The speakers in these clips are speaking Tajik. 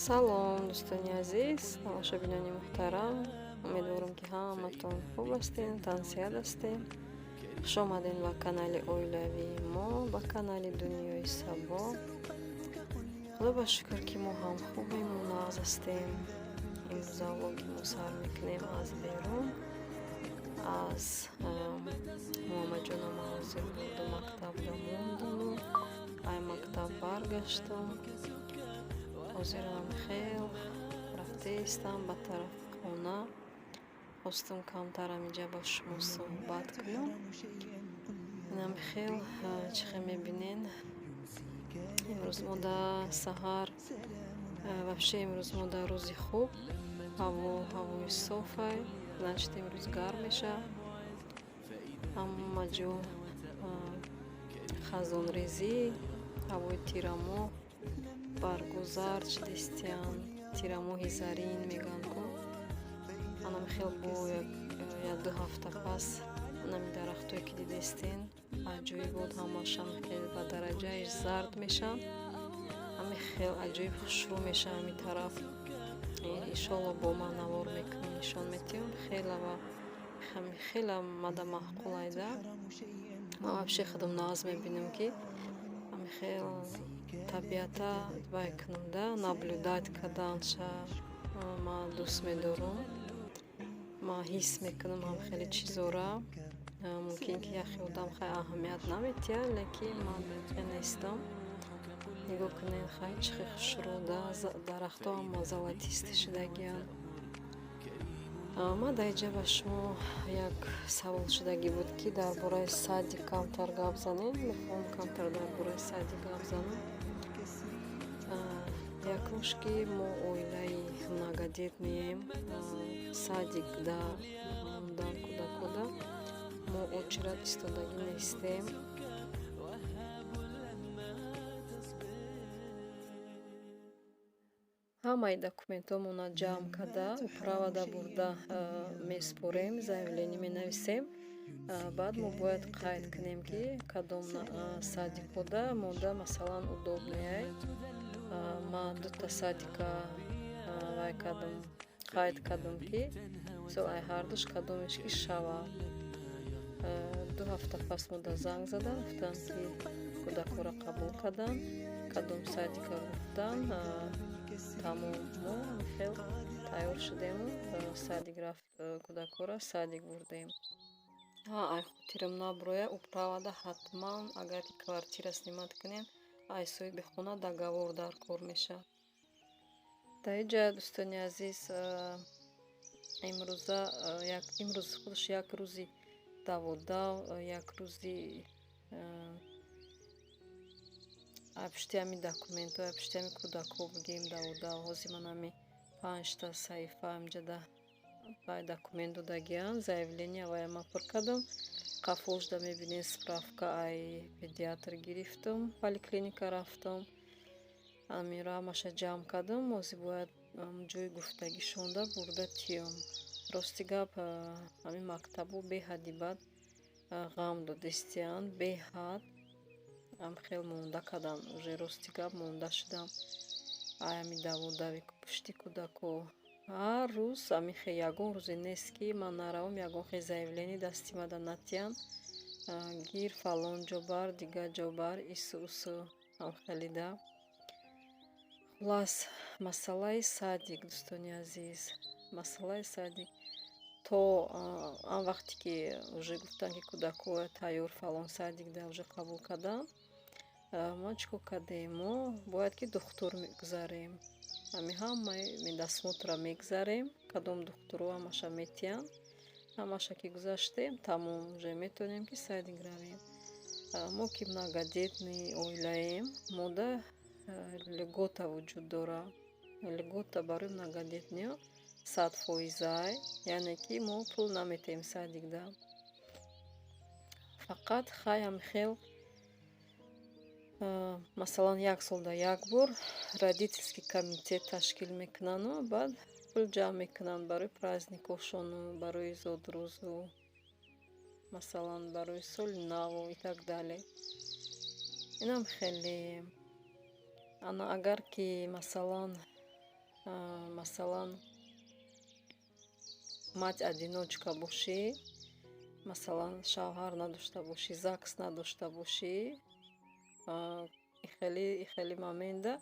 Салом, дӯстони азиз, тамошобинони муҳтарам. Умедворам, ки ҳаматон хуб ҳастем, тансиҳат ҳастем. Хуш омадем ба канали оилавии мо, ба канали Дунёи Сабо. Худо ба шукр, ки мо ҳам хубему нағз ҳастем. Имрӯза влоги мо сар мекунем аз берун, аз Муҳаммадҷонама ҳозир бурду мактабда мондаму ай мактаб баргаштам. Ҳозирам хел рафтаистам ба тарафи хона. Хостум камтар ҳаминҷа ба шумо суҳбат кунам. Инам хел, чӣ хел мебинен, имрӯз мо да саҳар, вообще имрӯз мо дар рӯзи хуб, ҳаво ҳавои софай, значит, имрӯз гарм мешавад. Ҳама ҷо хазонрезӣ, ҳавои тирамоҳ, баргу зард шидистиянд, тирамоҳи зарин мегӯянд ку. Анам хел бо як-ду ҳафта пас анами дарахтое, ки дидестен, аҷоибот, ҳамашам хел ба дараҷаи зард мешаванд. Ҳами хел аҷоиб хушрӯ мешавад ҳами тараф. Иншолло, бо ман навор мекунем, нишон медиҳем. Хела ва хела мада маъқул айда. Ман вообще худам нағз мебинам, ки ҳами хел табиата вай кунам да, наблюдать карданша ман дӯст медорам. Ман ҳис мекунам ҳам хеле чизора. Мумкин ки яхе одам хай аҳамият наметиҳад, лекин ман хел нестам. Нигоҳ кунед, хай, чӣ хел хушрӯ да, дарахтҳо ҳама золотистый шудагианд. Ман дар инҷа ба шумо як савол шудагӣ буд, ки дар бораи садик камтар гап занем. Мехоҳам камтар дар бораи садик гап занам. Якумш, ки мо оилаи многодетныем. Садик да мондан кӯдакода мо очередь истодагӣ нестем. Ҳамаи документҳомонро ҷамъ карда, управада бурда месупорем, заявление менависем. Баъд мо бояд қайд кунем, ки кадом садикҳода монда, масалан, удобныйай. Ман дута садика вай кардам, қайд кардам, ки мисол, ай ҳардуш кадомеш ки шавад. 2 ҳафта пас мода занг заданд, гуфтанд, ки кӯдакҳоро қабул карданд, кадом садика гуфтанд. Тамом, мо хел тайёр шудему садик рафт, кӯдакҳоро садик бурдем. Ай хотирам набурояд, управада ҳатман, агар ки квартира снимать кунем, ай соҳиби хона договор дар кор мешавад. Дар ин ҷа, дӯстони азиз, имрӯза, имрӯз худаш як рӯзи даводав, як рӯзи ай пушти ҳами документҳо, ай пушти ҳами кӯдакҳо бигем, даводав. Ҳозир ман ҳами панҷта саҳифа ҳаминҷа вай документ додагиам, заявление вая ман пур кардам. Қафошда мебинед, справка ай педиатр гирифтам, поликлиника рафтам. Ҳаминро ҳамаша ҷамъ кардам. Ҳозир бояд ҷои гуфтагишонда бурда тиём. Рости гап, ҳамин мактабҳо беҳадди бад ғам додистиянд, беҳад ам хел монда карданд. Уже, рости гап, монда шудам ай ҳами даводави пушти кӯдакҳо. Ҳар рӯз ҳамин хел, ягон рӯзе нест, ки ман наравам, ягон хел заявление дасти мада натиҳанд: гир, фалон ҷо бар, дигар ҷо бар, ису усу ҳамхелида. Хуллас, масъалаи садик, дӯстони азиз, масъалаи садик то он вақте ки уже гуфтанд, ки кӯдакҳо тайёр, фалон садикда уже қабул карданд, мо чӣ кор кардем? Мо бояд ки духтур мегузарем. Ҳами ҳамаи медосмотрро мегузарем, кадом духтурҳо ҳамаша метиҳанд. Ҳамаша ки гузаштем, тамом, уже метавонем, ки садик равем. Мо ки многодетный оилаем, мода льгота вуҷуд дорад. Льгота барои многодетныйҳо 100 фоизай, яъне ки мо пул наметиҳем садикда. Фақат хай ҳамихел, масалан, як солда як бор родительский комитет ташкил мекунанду баъд пул ҷамъ мекунанд барои праздникҳошону, барои зодрӯзу, масалан, барои соли наву и так далее. Инам хеле ана, агар ки, масалан, Масалан, мать одиночка бошӣ, масалан, шавҳар надошта бошӣ, ЗАГС надошта бошӣ, хеле момента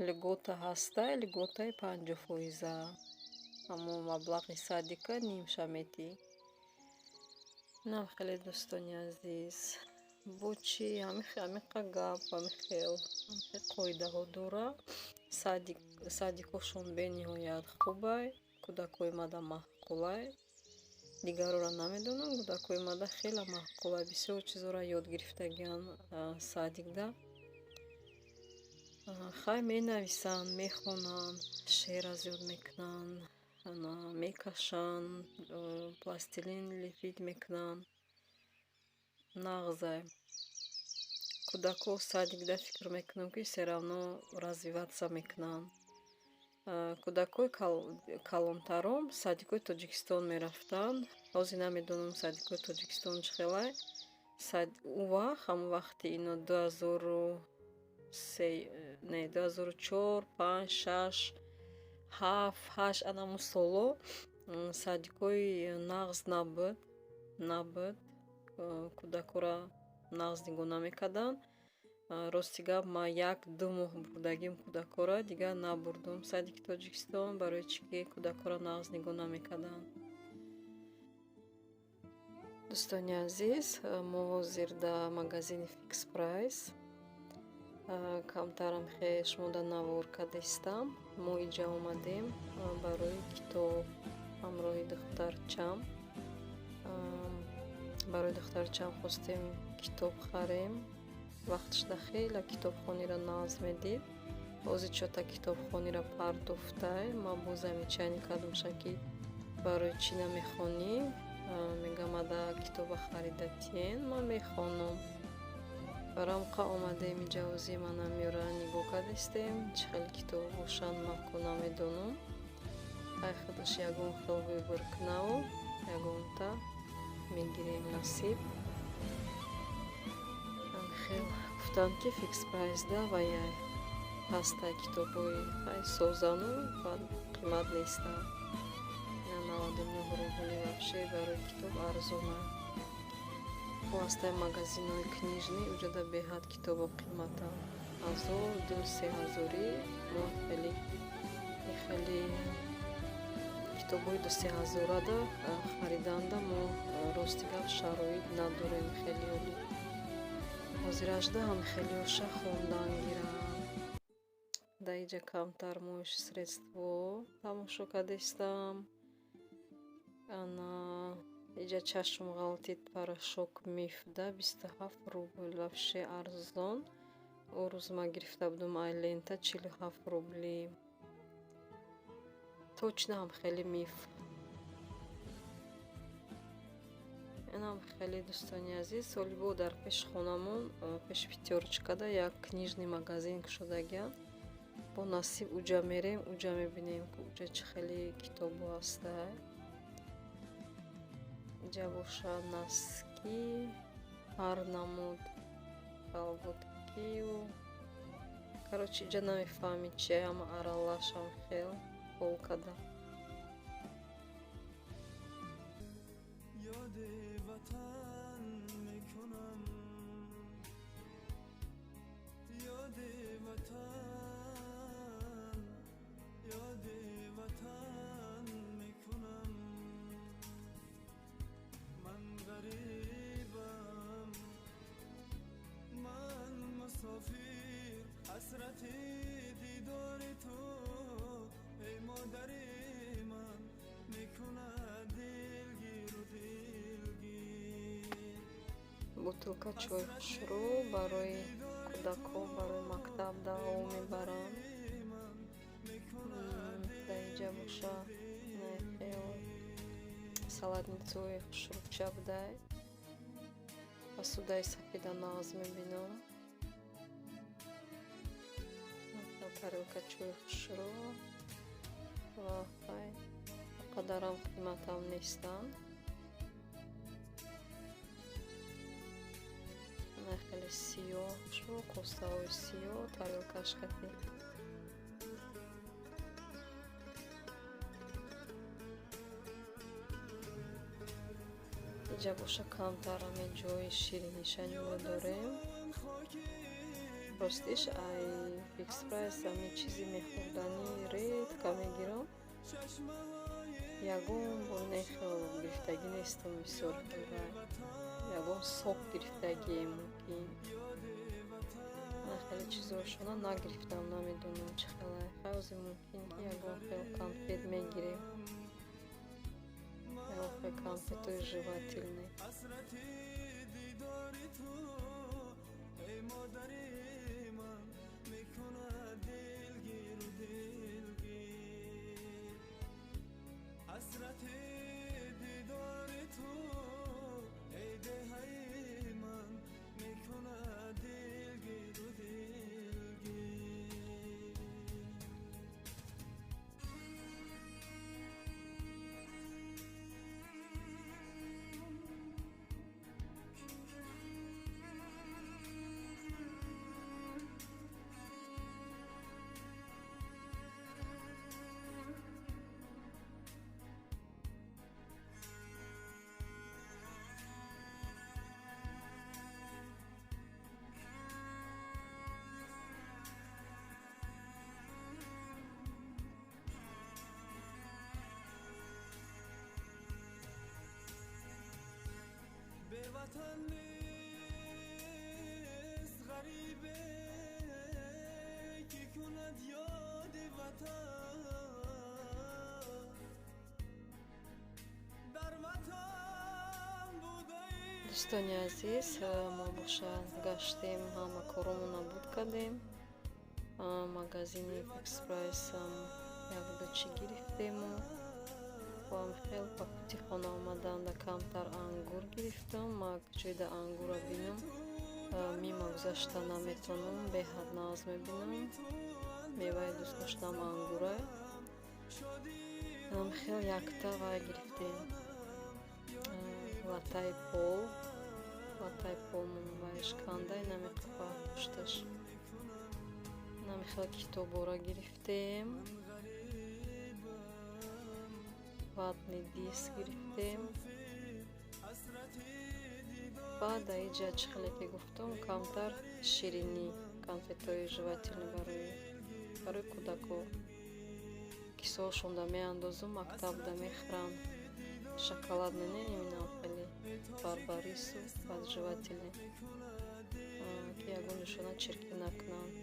льгота ҳаста, льготаи 50%. Ҳамон маблағи садика нимша метиҳӣ. Инам хеле, дӯстони азиз. Бо чӣ ҳамиқа гап, ҳамихел қоидаҳо дора. Садикҳошон бениҳоят хубай, кӯдакҳои мада маъқулай. Дигарора намедонам, кӯдакҳои мада хеле маъқулай. Бисёр чизҳоро ёд гирифтагианд садикда. Хай, менависанд, мехонанд, шеър аз ёд мекунанд, мекашанд, пластилин лепить мекунанд. Нағзай. Кӯдакҳо садикда, фикр мекунам, ки всё равно развиваться мекунанд. Кӯдакҳои калонтарон садикҳои Тоҷикистон мерафтанд. Ҳозир намедонам, садикҳои Тоҷикистон чӣ хелай. Ӯ вақт, ҳамон вақти ино 2003, не, 2004, панҷ, шаш, ҳафт, ҳашт, анамун солҳо садикҳои нағз набуд. Кӯдакҳоро нағз нигоҳ намекарданд. Рости гап, ман 1-2 моҳ бурдагим кӯдакҳоро, дигар набурдум садики Тоҷикистон, барои чӣ ки кӯдакҳоро нағз нигоҳ намекарданд. Дӯстони азиз, мо ҳозир дар магазини Фикс Прайс. Камтарам хеш шумода навор кардистам. Мо инҷа омадем барои китоб ҳамроҳи духтарчам. Барои духтарчам хостем китоб харем. Вақташда хеле китобхониро нағз медид. Ҳозир чё-то китобхониро партофтай. Ман боз замечание кардамша, ки барои чӣ намехонӣ? Мегам, ада китоба харида тиен, ман мехонам. Барои ҳамқа омадем инҷа, ҳозир манам меёра нигоҳ кардистем. Чӣ хел китоб бошанд, ман ку намедонам. Хай, худаш ягон хел выбор кунаву ягонта мегирем, насиб. Хел гуфтанд, ки Фикс Прайсда ваяй ҳастай, китобҳои хай созану қимат нестанд. 99 рубли вообще барои китоб арзона. Бо ҳастай магазинҳои книжный, уҷода беҳад китобо қиматанд. 1000, 2, 3 ҳазорӣ. Мо хеле китобҳои 2-3 ҳазорада хариданда мо, рости гап, шароит надорем хеле олӣ. Ҳозиражда ҳам хелеоша хондан гирам. Дар инҷа камтар моющее средство тамошо кардистам. Ана инҷа чашм ғалтид, порошок Миф да 27 рубл, вообще арзон. Ӯ рӯз ман гирифта будум ай Лента 47 рубли. Точно ҳам хеле Миф. Инам хеле, дӯстони азиз, соли бо дар пеши хонамон, пеши Пятёрочкада як книжный магазин кушодагианд. Бо насиб уҷа мерем, уҷа мебинем, ки уҷа чӣ хеле китобҳо ҳастай. Инҷа бошад носки, ҳар намуд колготкию. Короче, инҷа намефаҳмӣ чия, ҳама аралашам хел полкада. Ёди ватан мекунам, ёди ватан, ёди ватан мекунам. Ман ғарибам, ман мусофир, ҳасрати дидори ту, эй модари ман, мекунад дилгиру дилгир. Бутылка чой хушрӯ барои кӯдакҳо, барои мактаб даво мебаранд. Дар инҷа боша салатницаҳои хушрӯча будай. Посудаи сафеда нағз мебинам. Тарелка чои хушрӯ ва хай, қадарам қиматам нестанд. Ана хеле сиёҳ хушрӯ, косаҳои сиёҳ, тарелкаш кати. Иҷа боша камтар ҳаме ҷои шириниша нигоҳ дорем. Ростиш ай Фикс Прайс ҳаме чизи мехӯрданӣ редко мегирам. Ягон бор нехел гирифтагӣ нестам бисёр хелва. Ягон сок гирифтагием мумкин. Ана хеле чизошона нагирифтам, намедонам чӣ хелай. Хай ҳозир мумкин ки ягон хел конфет мегирем. Ягон хел конфетои жевательный. وطن نیست غریبه که کند یاد وطن در وطن بوده. Дӯстони азиз, мо боша гаштем, ҳама коромона буд кардем. Магазини Фикс Прайсам якду чӣ гирифтему боам хел ба пути хона омаданда камтар ангур гирифтам. Ма ҷойда ангурро бинам, мимо гузашта наметавонам, беҳад нағз мебинам. Меваи дӯст доштам ангура. Ам хел якта вай гирифтем. Латаи пол, латаи пол вайш кандай намеқапа пушташ. Нами хел китобора гирифтем. Ватный диск гирифтем. Баъд аиҷа чӣ хеле ки гуфтам, камтар ширинӣ, конфетҳои жевательный барои кӯдако. Кисоашонда меандозум, мактабда мехӯранд. Шоколадный не, именно хеле барбарису, баъд жевательный, ки ягон ҷошона чиркин накунанд.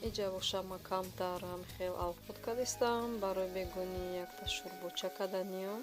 Иҷа боша ма камтар ҳам хел алхуд кардистам барои бегонӣ якта шӯрбоча карданиём.